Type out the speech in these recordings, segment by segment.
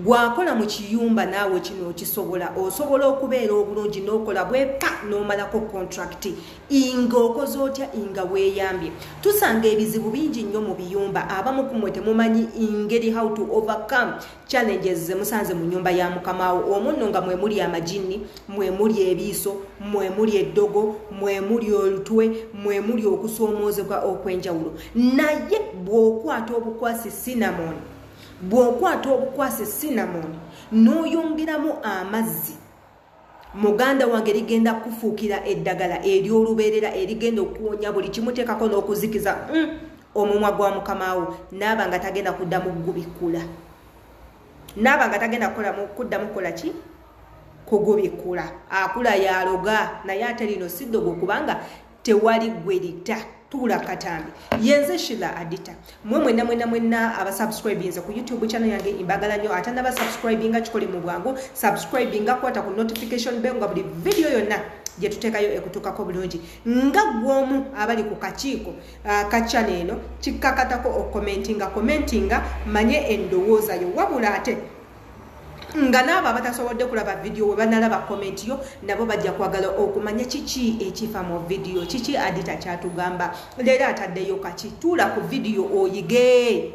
Bw'akola mu kiyumba naawe kino okisobola. Osobola okubeera obulungi n'okola bwepa n'omalako contract nga okoze otya, nga weeyambye. Tusanga ebizibu bingi nnyo mu biyumba. Abamu ku mmwe temumanyi ngeri how to overcome challenges ze musanze mu nnyumba ya mukamaawo. Omwo nno nga mwe muli amajinni, mwe muli ebiiso, mwe muli eddogo, mwe muli olutwe, mwe muli okusoomoozebwa okw'enjawulo. Naye bw'okwata obukwasi cinnamon, bw'okwata obukwasi cinnamon n'oyongeramu amazzi, muganda wange, ligenda kufuukira eddagala ery'olubeerera erigenda okuwonya buli kimu, teekako n'okuzikiza omumwa gwa mukamaawo, naaba nga tagenda kuddamu gubikkula, naaba nga tagenda kuddamu kukola ki, kugubikkula. Akula yaloga, naye ate lino si ddogo kubanga tewali gwe lita. Tuula katambi. Yenze Shila Adita. Mwe mwenna mwenna mwenna abasubscribinze ku YouTube channel yange, imbagala nnyo. Ate nabasubscribinga, kikole mu bwangu, subscribinga, kwata ku notification bell nga buli video yonna gye tuteekayo ekutuukako bulungi. Nga gw'omu abali ku kakiiko ka channel eno, kikkakatako okucommentinga. Commentinga manye endowooza yo. Wabula ate nga naabo abatasobodde kulaba vidiyo, we banalaba comment yo, nabo bajja kwagala okumanya kiki ekifa mu vidiyo, kiki Adita kyatugamba leero, ataddeyo kaki. Tuula ku vidiyo oyige,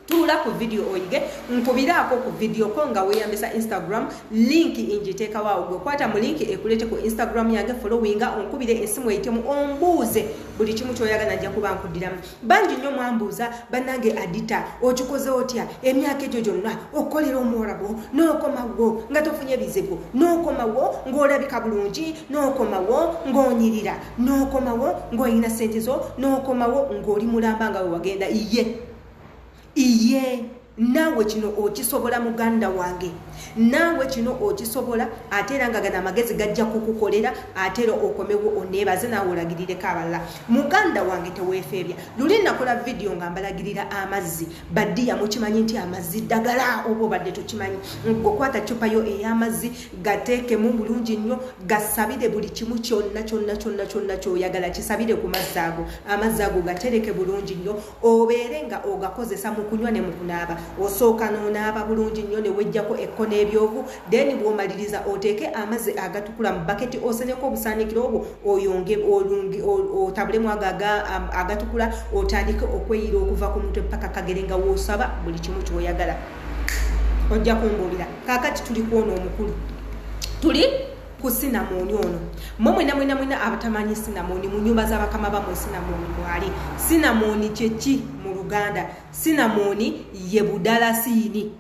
tuula ku vidiyo oyige. Nkubiraako ku vidiyo ko nga weeyambisa Instagram. Link ngiteekawo awo, gwe kwata mu link ekuleete ku Instagram yange, followinga, onkubire esimu eyitemu, ombuuze buli kimu kyoyagala, nja kuba nkuddiramu. Bangi nnyo mwambuuza, "Bannange Adita, okikoze otya emyaka egyo gyonna okukolera omuwarabu n'okomawo nga tofunye bizibu, n'okomawo ng'olabika bulungi, n'okomawo ng'onyirira, n'okomawo ng'olina sente zo, n'okomawo ng'oli mulamba nga we wagenda?" Iye iye, naawe kino okisobola, muganda wange, naawe kino okisobola. Ate era nga gano amagezi gajja kukukolera, ate era okomewo oneebaze, naawe olagirireko abalala. Muganda wange, teweefeebya. Luli nakola vidiyo nga mbalagirira amazzi. Baddiya, mukimanyi nti amazzi ddagala? Oba obadde tokimanyi, gwekwata cupa yo ey'amazzi, gateekemu bulungi nnyo, gasabire buli kimu kyonna kyonna kyonna kyonna kyoyagala, kisabire ku mazzi ago. Amazzi ago gatereke bulungi nnyo, obeere nga ogakozesa mu kunywa ne mu kunaaba. Osooka n'onaaba bulungi nnyo ne wejjako ekko n'ebyovu, then bw'omaliriza oteeke amazzi agatukula mu baketi, oseneko obusaanikiro obwo, oyonge otabulemu ago agatukula, otandike okweyira okuva ku mutwe paka kagere nga woosaba buli kimu kyoyagala. Ojja kumbuulira. Kaakati tuli kwona omukulu, tuli ku cinnamon ono. Mwe mwena mwena mwena abatamanyi cinnamon, mu nyumba z'abakama bammwe cinnamon mwali. Cinnamon kyeki mu Luganda? Cinnamon ye budalasiini,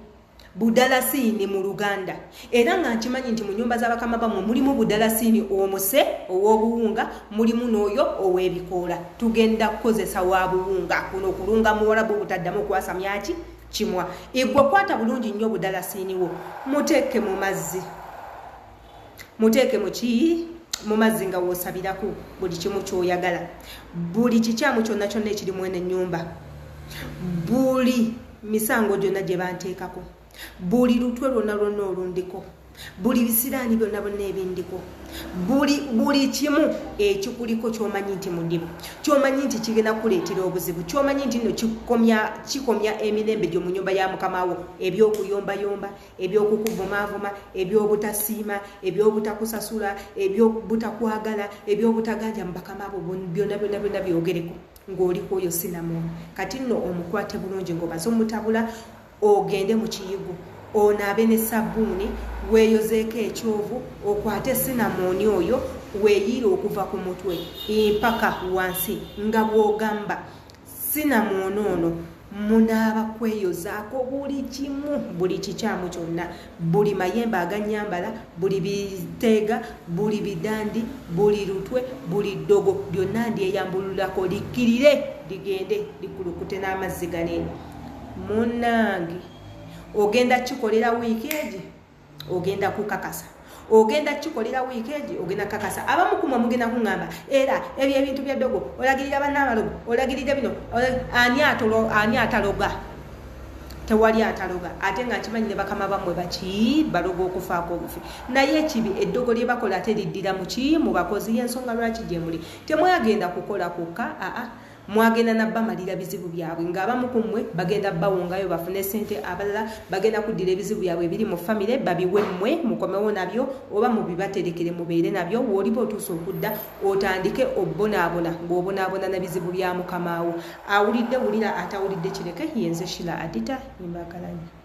budalasiini mu Luganda. Era nga nkimanyi nti mu nyumba z'abakama bammwe mulimu budalasiini omuse ow'obuwunga, mulimu n'oyo ow'ebikoola. Tugenda kukozesa wa buwunga kuno okulunga muwalabu butaddamu okwasamyaki kimwa. Igwe kwata bulungi nnyo budalasiini wo, muteeke mu mazzi, muteeke muki, mu mazzi nga woosabirako buli kimu kyoyagala, buli kikyamu kyonna kyonna ekirimu eno ennyumba, buli misango gyonna gye banteekako, buli lutwe lwonna lwonna olundiko, buli bisiraani byonna byonna ebindiko, buli kimu ekikuliko kyomanyi nti mudibu, kyomanyi nti kigenda kukuleetera obuzibu, kyomanyi nti nno kikomya emirembe gyo mu nyumba ya mukamawo, ebyokuyombayomba, ebyokukuvumaavuma, ebyobutasiima, ebyobutakusasula, ebyobutakwagala, ebyobutaganja mu bakama bo, byonna byonna byonna byogereko ng'oliko oyo cinnamon. Kati nno omukwate bulungi ng'omaze omutabula, ogende mu kiyigo onaabe ne sabbuuni, weeyozeeko ekyovu, okwate cinnamon oyo weeyiire okuva ku mutwe mpaka wansi nga bw'ogamba, "Cinnamon ono munaaba kweyozaako buli kimu, buli kikyamu kyonna, buli mayembe aganyambala, buli biteega, buli bidandi, buli lutwe, buli ddogo lyonna ndyeyambululako, likkirire ligende likulukute n'amazzi ganeeno." Munnange, ogenda kikolera wiiki egi, ogenda kukakasa. Ogenda kikolera wiiki egi, ogenda kukakasa. Abamu kumwe mugenda kuŋŋamba, "Era ebyo ebintu bya ddogo, olagirira bannaabalogo, olagirira bino." Ani ataloga? Tewali ataloga. Ate nga nkimanyi ne bakama bammwe baki baloga okufaako obufi. Naye ekibi, eddogo lye bakola ate liddira muki? Mu bakozi. Yensonga lwaki gye muli temwagenda kukola kukka. Aa. Mwagenda nabamalira bizibu byabwe, ng'abamu ku mmwe bagenda bawongayo bafune sente, abalala bagenda kuddira ebizibu byabwe ebiri mu famire babiwe mmwe mukomewo nabyo oba mubibaterekere mubeere nabyo. W'oliba otuuse okudda otandike obonaabona ng'obonaabona na bizibu bya mukamaawo. Awulidde wulira, atawulidde kireke. Yenze Shila Adita, imbagalanye.